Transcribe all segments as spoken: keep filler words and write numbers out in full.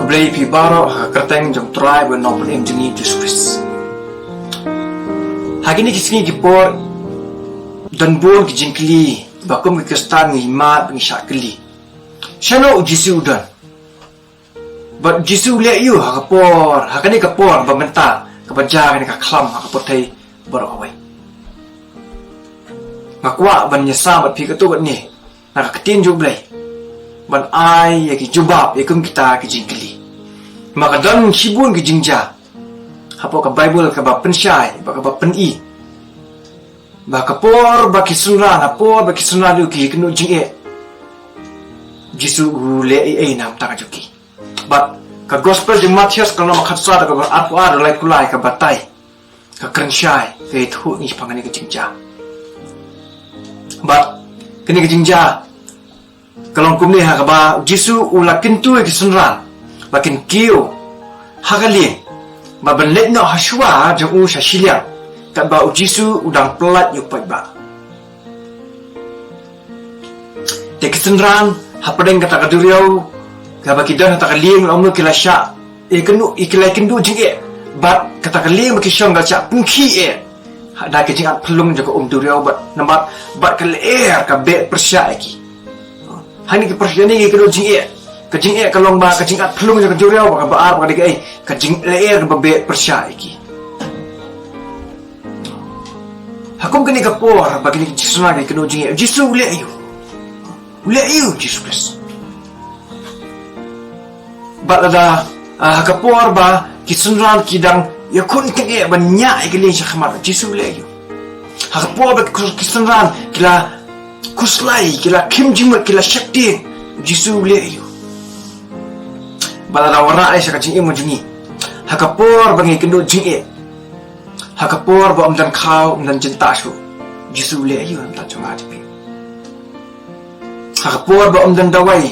Blei phi baroh ha ka kyrteng jong Trai bad Nongpynim jong ngi Jisu Khrist. Ha kine ki sngi ki por don bun ki jingkylli ba kum ki Khristan ngi mad ngi shah kylli. Shano u Jisu u don? Bad u Jisu u leh aiu ha ka por, ha kane ka por ba mynta kaba jia kane ka khlam ha ka pyrthei baroh kawei. Nga kwah ban ïasam bad phi katto katne na ka ktien jong U Blei ban ai ïa ki jubab ïa kum kita ki jingkylli. Ma ka don shibun ki jingjia hapoh ka Baibl kaba pynshai bad kaba pyni ba ka por ba ki synran, ha por ba ki synran ruh ki kynduh jingeh, Jisu u leh ei ei na ka bynta jong ki. Bad ka Gospel jong u Mathaios ka lynnong khatsaw, ka arphew ar, dkhot lai, ka batai, ka kren shai, ka ïathuh ïa ngi shaphang kane ka jingjia. Bad kane ka jingjia ka long kumne, ha kaba u Jisu u la kyntu ïa ki synran ba kin kiew ha ka lieng bad ban leit noh ha shuwa jong u sha shiliang katba u Jisu u dang pyllait ïa u paidbah. Te ki synran hapdeng kata ka duriaw kaba ki don ha kata ka lieng, la kumno ki la shah, eh, kynduh, eh, ki la kynduh jingeh. Bad kata ka lieng ba ki shong ka la shah pynkhih eh da ka jingat phyllung jong ka um duriaw bad namar bad ka lyer ka beh pyrshah ïa ki. Hangne ki pyrshah, hangne ki kynduh jingeh. Ka jingeh ka long ba ka jingat phyllung jong ka duriaw, bad kaba ar, bad ka dei kaei, ka jinglyer kaba beh pyrshah ïa ki. Ha kum kane ka por ba kine ki synran ki kynduh jingeh, u Jisu u leh aiu? U leh aiu u Jisu Khrist? Bad lada, ah, ha ka por ba ki synran ki dang ïakhun tyngeh ban ñiah ïa ka lieng sha khmat, u Jisu u leh aiu? Ha ka por ba ki, ki synran ki la khuslai, ki la khim jingmut, ki la sheptieng, u Jisu u leh aiu? Bad lada wanrah ïa sha ka jingim jong ngi, ha ka por ba ngi kynduh jingeh, ha ka por ba ym don khaw, ym don jingtah shuh, u Jisu u leh aiu na ka bynta jong nga jong phi? Ha ka por ba ym don dawai,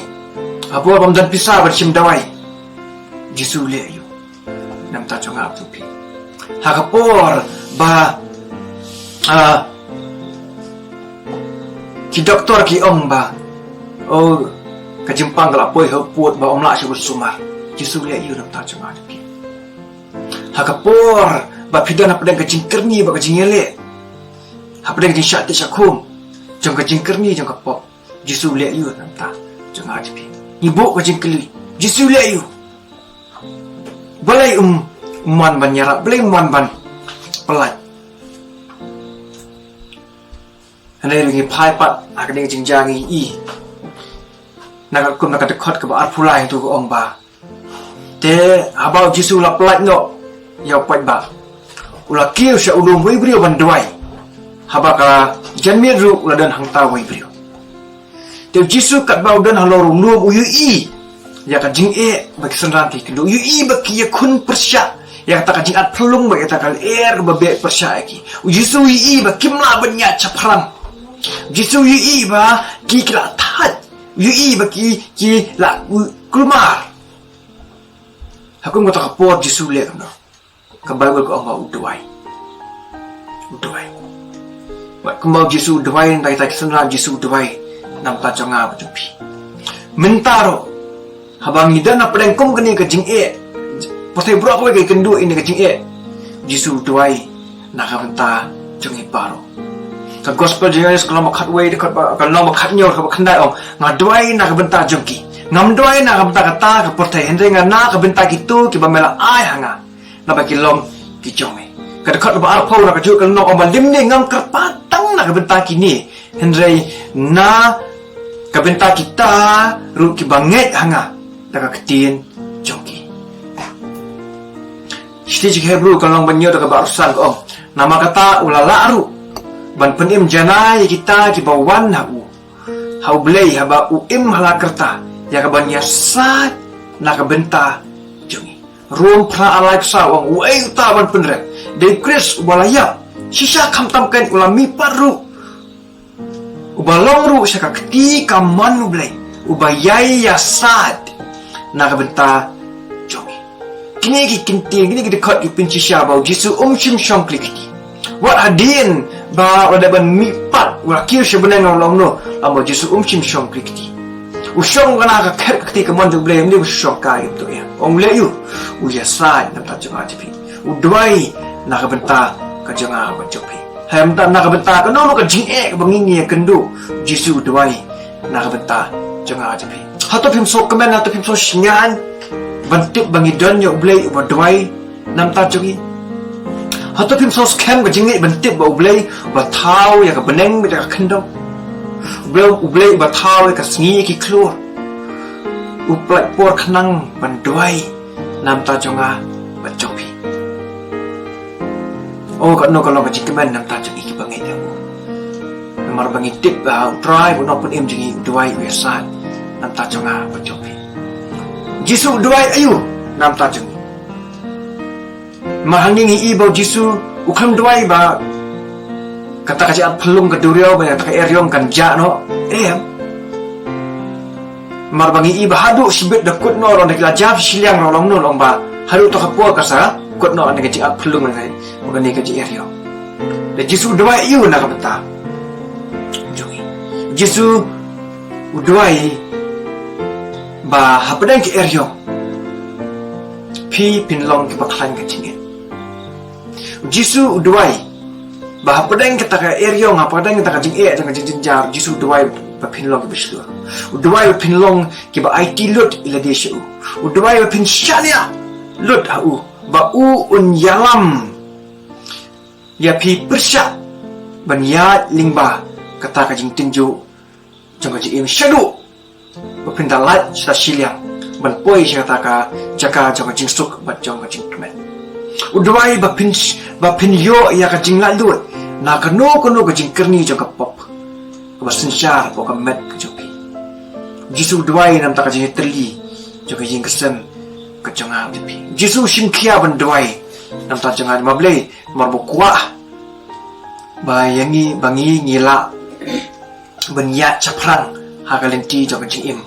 ha ka por ba ym don pisa ban shim dawai, u Jisu u leh aiu na ka bynta jong nga jong phi? Ha ka por ba, ah, ki doktor ki ong ba, oh, ka jingpang ka la poi ha u pud ba ym lah shuh ban sumar, u Jisu u leh aiu na ka bynta jong nga jong phi? Ha ka por ba phi don hapdeng ka jingkyrni bad ka jingïaleh, hapdeng ka jingshah tied shah khum jong ka jingkyrni jong ka pop, u Jisu u leh aiu na ka bynta jong nga jong phi? Ngi buh ka jingkylli, u Jisu u leh aiu? Balei um, um wan ban ïarap, balei um wan ban pyllait? Hynrei ngi phai pat ha kane ka jingjia ngi i na ka, kum na ka dkhot kaba arphew lai, hangto ka ong ba, te haba u Jisu u la pyllait noh ïa u paidbah, u la kiew sha u lum uwei u briew ban duwai. Haba ka janmiet ruh u la don hangta uwei u briew. Te u Jisu katba u don halor u lum u ïohi ïa ka jingeh ba ki synran ki kynduh, u ïohi ba ki ïakhun pyrshah ïa kata ka jingat phyllung bad ïa kata ka lyer kaba beh pyrshah ïa ki. U Jisu u ïohi ba kim lah ban ñiah shaphrang. U Jisu u ïohi ba ki, ki la thait. U ïohi ba ki, ki la kulmar. Ha kum kata ka por u Jisu u leh kumno? Ka Baibl ka ong ba u duwai. U duwai. Bad kumba u Jisu u duwai na ka bynta kita ki synran, u Jisu u duwai na ka bynta jong nga bad jong phi. Mynta ruh, haba ngi don hapdeng kum kane ka jingeh, pyrthei baroh kawei ka ïakynduh ïa kane ka jingeh, u Jisu u duwai na ka bynta jong ngi baroh. Ka Gospel jong u Ïoannis ka lynnong ba khatwei, dkhot ba, ka lynnong ba khathynñiew, dkhot ba khyndai ong, nga duwai na ka bynta jong ki. Ngam duwai na ka bynta kata ka pyrthei, hynrei nga na ka bynta kito kiba me la ai ha nga, naba ki long ki jong me. Ka dkhot ba arphew na kajuh ka lynnong ong ba lymne ngam kyrpad tang na ka bynta kine, hynrei na ka bynta kita ruh kiba ngeit ha nga da ka ktien jong ki. Shithi sha ki Hebru ka lynnong ba hynñiew, dkhot ba arphew san ka ong, namar kata u la lah ruh ban pynim janai ïa kita kiba wan ha u, ha U Blei, haba u im ha la ka rta ïa ka ban ïasaid na ka bynta jong ngi. Rom phra, ar lai, arphew saw ong, uei uta uban pynrem? Dei u Khrist uba la ïap. Shisha khamtam kein, u la mihpat ruh, uba long ruh sha ka kti kamon U Blei, uba ïai ïasaid na ka bynta jong ngi. Kine ki kyntien, kine ki dkhot ki pynshisha ba u Jisu um shym shong kli kti. Wat hadien ba u la dep ban mihpat, u la kiew sha bneng, u la long noh, namar u Jisu um shym shong kli kti. U shong ka na ka khet ka kti kamon jong U Blei, ym dei ba u shong ka ïa u to ïa. Ong leh ïa u, u ïasaid namar jong nga jong phi. U duwai na ka bynta ka jong nga bad jong phi. Hynrei mynta na ka bynta kano kano ka jingeh kaba ngi ngi ïakynduh, Jisu u duwai na ka bynta jong nga jong phi. Hato phim sngewkmen, hato phim sngewsynei ban tip ba ngi don ïa U Blei uba duwai namar jong ngi? Hato phim sngewskhem ka jingngeit ban tip ba U Blei uba thaw ïa ka bneng bad ïa ka khyndew, U Blei, U Blei uba thaw ïa ka sngi ïa ki khlur, u pynlait por khnang ban duwai namar jong nga bad jong phi? O, kano kano ka jingkmen namar jong ngi kiba ngeit ïa u. Namar ba ngi tip ba U Trai, U Nongpynim jong ngi, u duwai, u ïasaid namar jong nga bad jong phi. Jisu u duwai aïu namar jong ngi? Namar hangne ngi i ba u Jisu u khlem duwai ba kata ka jingat phyllung ka duriaw bad kata ka eriong kan jah noh. Em. Namar ba ngi i ba haduh shibit da kut noh ruh, da ki la jam shiliang ruh, long noh, long ba haduh to ka por ka sa kut noh na ka jingat phyllung, na kane ka jingeriong. Te Jisu u duwai aïu na ka bynta jong ngi? Jisu u duwai ba hapdeng ka eriong phi phin long kiba khlaiñ ka jingeh. Jisu u duwai ba hapdeng kata ka eriong, hapdeng kata ka jingeh, jong ka jingjynjar, Jisu u duwai ba phin long kiba shlur. U duwai ba phin long kiba aiti lut ïa lade sha u. U duwai ba phin shaniah lut ha u, ba u un ïalam ïa phi pyrshah ban ïaid lyngba kata ka jingtynjuh jong ka jingim shaduh ba phin da lait sha shiliang ban poi sha kata ka jaka jong ka jingsuk bad jong ka jingkmen. U duwai ba phin, ba phin ïoh ïa ka jinglaitluid na kano kano ka jingkyrni jong ka pop kaba synshar hapoh ka met ka jong phi. Jisu u duwai namar ka jingïatylli jong ka ïing ka sem ka jong nga jong phi. Jisu u shim khia ban duwai namar jong nga, namar balei? Namar ba u kwah ba ïa ngi, ba ngi ngi lah ban ïaid shaphrang ha ka lynti jong ka jingim.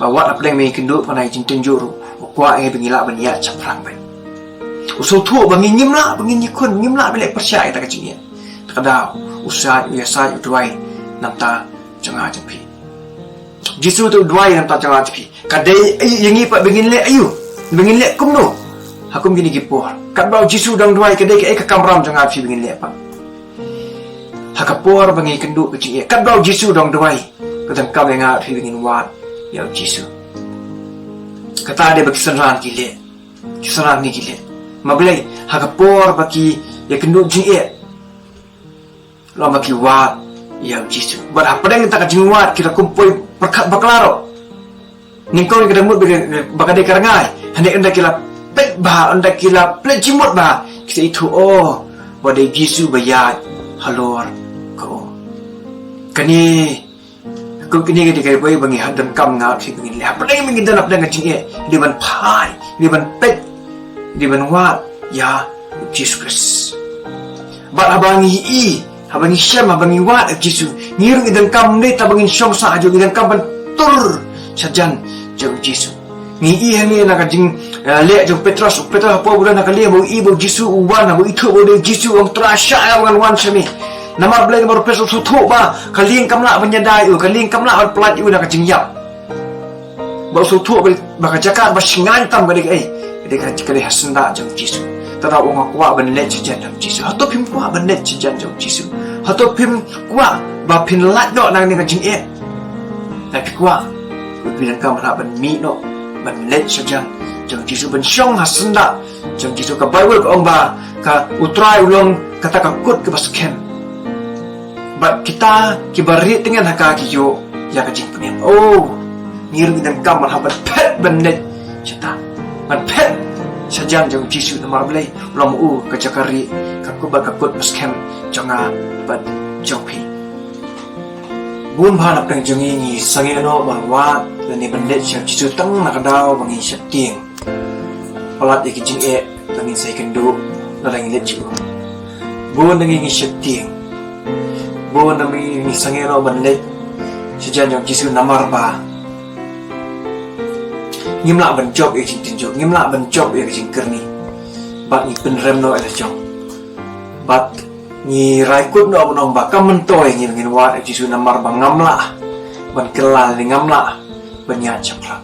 Ba wat hapdeng ba ngi kynduh ha kane ka jingtynjuh ruh, u kwah ïa ngi ba ngi lah ban ïaid shaphrang beit. U sngewthuh ba ngi ngim lah, ba ngi ngi khun ngim lah ban leh pyrshah ïa kata ka jingeh. Te ka daw u said, u ïasaid, u duwai namar jong nga jong phi. Jisu te u duwai namar jong nga jong phi. Ka dei aïu ïa ngi pat ba ngin leh aïu? Ba ngin leh kumno ha kum kine ki por? Katba u Jisu u dang duwai, ka dei kaei ka kamram jong nga phi ba ngin leh pat ha ka por ba ngi kynduh ka jingeh? Katba u Jisu u dang duwai, ka donkam ïa nga phi ba ngin wad ïa u Jisu. Kata dei ba ki synran ki leh, ki synran ne ki leh. Namar balei? Ha ka por ba ki ïakynduh jingeh, long ba ki wad ïa u Jisu. Bad hapdeng kata ka jingwad ki la kum poi pyrkhat bakla ruh. Nyngkong ki dang mut ba ka dei ka rngai, hynrei ynda ki la peit bha, ynda ki la peit jingmut bha, ki sa ithuh, oh, ba dei u Jisu ba ïaid halor ka um. Kane, kum kine ki dei kiei kiei ba ngi hap donkam, nga phi ba ngin leh hapdeng ba ngi don hapdeng ka jingeh, dei ban phai, dei ban peit, dei ban wad ïa u Jisu Khrist. Bad haba ngi i, haba ngi shem, haba ngi wad ïa u Jisu, ngi ruh ngi donkam, ym dei tang ba ngin shong sah hajuh, ngi donkam ban tur shajan jong u Jisu. Ngi i hangne na ka jing, eh, leh jong u Petros, u Petros hapoh ba u don ha ka lieng, ba u i ba u Jisu u wan, ba u ithuh ba u dei u Jisu, u ong, Trai, shah ïa ba ngan wan sha me. Namar balei? Namar u Petros u sngewthuh ba ka lieng kam lah ban ïada ïa u, ka lieng kam lah ban pyllait ïa u na ka jingïap. Ba u sngewthuh ba, ba ka jaka ba shngaiñ tam ka dei kaei? Ka dei ka, ka dei ha syndah jong u Jisu. Te u ong, nga kwah ban leit shajan jong u Jisu. Hato phim kwah ban leit shajan jong u Jisu? Hato phim kwah ba phin lait noh na kane ka jingeh? Lada phi kwah, phi donkam ban mih noh ban leit shajan jong u Jisu, ban shong ha syndah jong u Jisu. Ka Baibl ka ong ba ka, u Trai u long kata ka kut kaba skhem. Bad kita kiba rieh tngen ha ka ki ïoh ïa ka jingpynim. Oh, ngi ruh ngi donkam ban hap ban phet ban leit shata, ban phet shajan jong u Jisu. Namar balei? U long u ka jaka rieh, ka kut bad ka kut ba skhem jong nga bad jong phi. Bun bha na pdeng jong ngi ngi sangeh noh ban wad lane ban leit sha u Jisu tang na ka daw ba ngi sheptieng palat ïa ki jingeh ba ngin sa ïakynduh lada ngi leit sha u. Bun na ngi ngi sheptieng, bun na ngi ngi sangeh noh ban leit shajan jong u Jisu namar ba ngim lah ban jop ïa ka jingtynjuh, ngim lah ban jop ïa ka jingkyrni. Bad ngi pynrem noh ïa la jong. Bad ngi rai kut noh ban ong ba kam myntoi ngi, ngin wad ïa u Jisu namar ba ngam lah ban kylla, ngam lah ban ïaid shaphrang.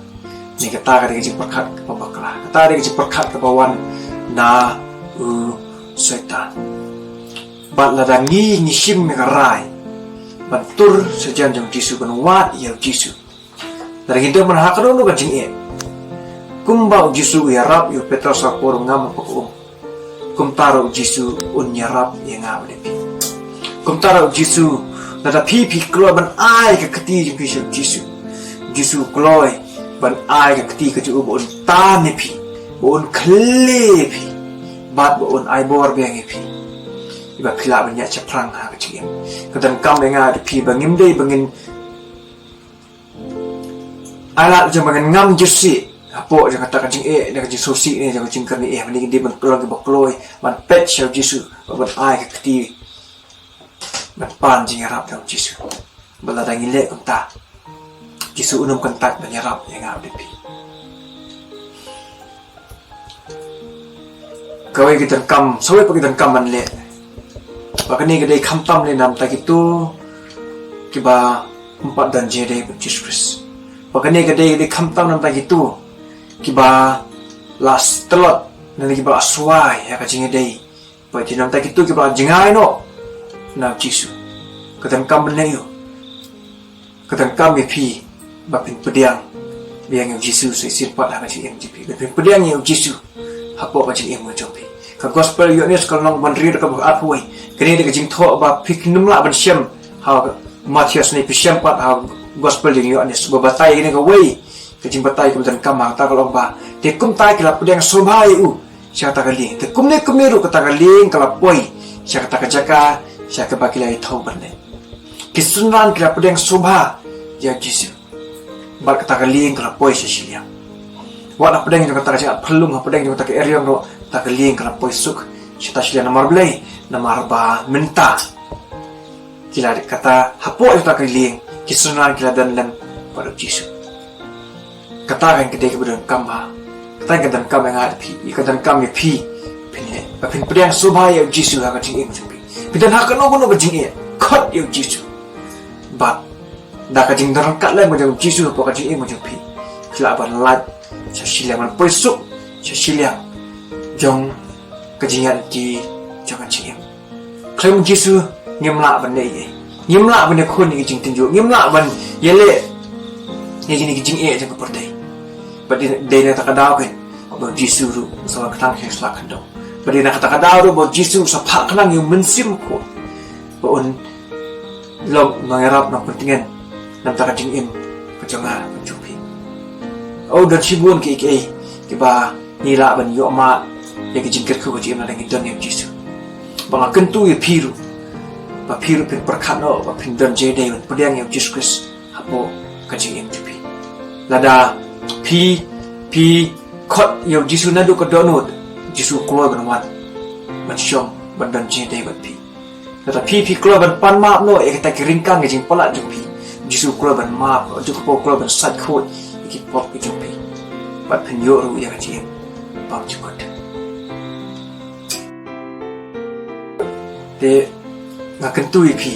Ne kata ka dei ka jingpyrkhat kaba bakla. Kata ka dei ka jingpyrkhat kaba wan na u Soitan. Bad lada ngi ngi shim ïa ka rai ban tur shajan jong u Jisu, ban wad ïa u Jisu, lada ngi don ban ha kano kano ka jingeh, kumba u Jisu u ïarap ïa u Petros ha ka por u ngam ha ka um, kumta ruh u Jisu un ïarap ïa nga bad ïa phi. Kumta ruh u Jisu, lada phi phi kloi ban ai ka kti jong phi sha u Jisu, u Jisu u kloi ban ai ka kti ka jong u ba un tan ïa phi, ba un khleh ïa phi, bad ba un ai bor biang ïa phi, ïa ba phi lah ban ïaid shaphrang ha ka jingim. Ka donkam ïa nga bad ïa phi ba ngim dei ba ngin ai lad jong ba ngin ngam jyrsieh hapoh jong kata ka jingeh, ne ka jingsngewsih, ne jong ka jingkyrni eh. Ba ngin dei ban long kiba kloi ban peit sha u Jisu, ban ai ka kti, ban pan jingïarap da u Jisu. Bad lada ngi leh kumta, u Jisu un ym kyntait ban ïarap ïa nga bad ïa phi. Kawei ka donkam, sa kawei pat ka donkam ban leh. Ba kane ka dei khamtam lei na bynta kito kiba ym pat don jingïadei bad u Jisu Khrist. Ba kane ka dei, ka dei khamtam na bynta kito kiba la tlot, ne kiba la swai ïa ka jingïadei. Ba ki na bynta kito kiba la jngai noh na u Jisu. Ka donkam ban leh aïu? Ka donkam ïa phi ba phin pdiang biang ïa u Jisu sa shisien pat ha ka jingim jong phi. Ba phin pdiang ïa u Jisu hapoh ka jingim jong phi. Ka gospel u Ïoannis ka lynnong ba hynriew dkhot arphew wei. Kane dei ka jingthoh ba phi khlem lah ban shem ha u Mathaios ne phi shem pat ha u gospel jong u Ïoannis. Ba batai kane kawei ka jingbatai kaba donkam ha kata ka long ba, te kumta ki la pdiang sngewbha ïa u sha kata ka lieng. Te kumne kumne ruh kata ka lieng ka la poi sha kata ka jaka sha kaba ki la ïathuh ban leh. Ki synran ki la pdiang sngewbha ïa u Jisu. Bad kata ka lieng ka la poi sha shiliang. Wat hapdeng jong kata ka jaka phyllung, hapdeng jong kata ka eriong ruh, kata ka lieng ka la poi suk sha kata shiliang. Namar balei? Namar ba mynta ki la, kata hapoh jong kata ka lieng ki synran ki la don lem bad u Jisu. Kata ka dei kaba donkam ba, kata ka donkam ïa nga ïa phi, ka donkam ïa phi. Phin leh, ba phin pdiang sngewbha ïa u Jisu ha ka jingim jong phi. Phi don ha kano kano ka jingeh, khot ïa u Jisu. Bad da ka jingdon ryngkat lem bad u Jisu hapoh ka jingim jong phi, phi lah ban lait sha shiliang, ban poi suk sha shiliang jong ka jingïaid lynti jong ka jingim. Khlem u Jisu ngim lah ban leh ei ei. Ngim lah ban ïakhun ïa ki jingtynjuh. Ngim lah ban ïaleh ïa kine ki jingeh jong ka pyrthei. Bad dei na kata ka daw keiñ ba u Jisu ruh u sa wan khnang sha sla khyndew. Bad dei na kata ka daw ruh ba u Jisu u sa phah khnang ïa u Mynsiem Bakhuid ba un long nongïarap, nongpyntngen na bynta ka jingim ka jong nga, ka jong phi. Oh, don shibun kiei kiei kiba ngi lah ban ïoh mad ïa ka jingkyrkhu ka jingim lada ngi don ïa u Jisu. Ba nga kyntu ïa phi ruh ba phi ruh phin pyrkhat noh ba phin don jingïadei ban pdiang ïa u Jisu Khrist hapoh ka jingim jong phi. Lada phi, phi khot ïa u Jisu naduh ka dohnud, u Jisu u kloi ban wan, ban shong, ban don jingïadei bad phi. Lada phi, phi kloi ban pan map noh ïa kita ki ryngkang ki jingpalat jong phi, u Jisu u kloi ban map, u Jisu u kloi ban sait khuid ïa ki pop ki jong phi. Bad phin ïoh ruh ïa ka jingim bymjukut. Te nga kyntu ïa phi,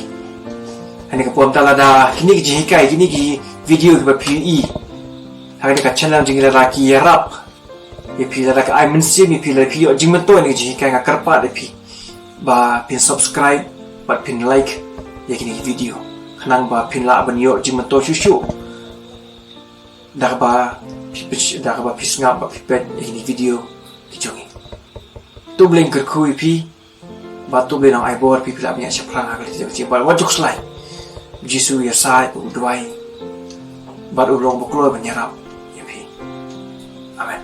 ha kane ka por mynta lada kine ki jinghikai, kine ki video kiba phi ïohi ha kane ka channel jong ngi lada ki ïarap ïa phi, lada ka ai mynsiem ïa phi, lada phi ïoh jingmyntoi na ki jinghikai, nga kyrpad ïa phi ba phin subscribe bad phin like ïa kine ki video, khnang ba phin lah ban ïoh jingmyntoi shuh shuh da kaba phi, da kaba phi sngap bad phi peit ïa kine ki video ki jong ngi. To U Blei un kyrkhu ïa phi. Bad to U Blei un ai bor ïa phi, phi lah ban ïaid shaphrang ha ka lynti jong ka jingim. Bad wat ju khuslai, u Jisu u ïasaid, u duwai bad u long uba kloi ban ïarap ïa phi. Amen.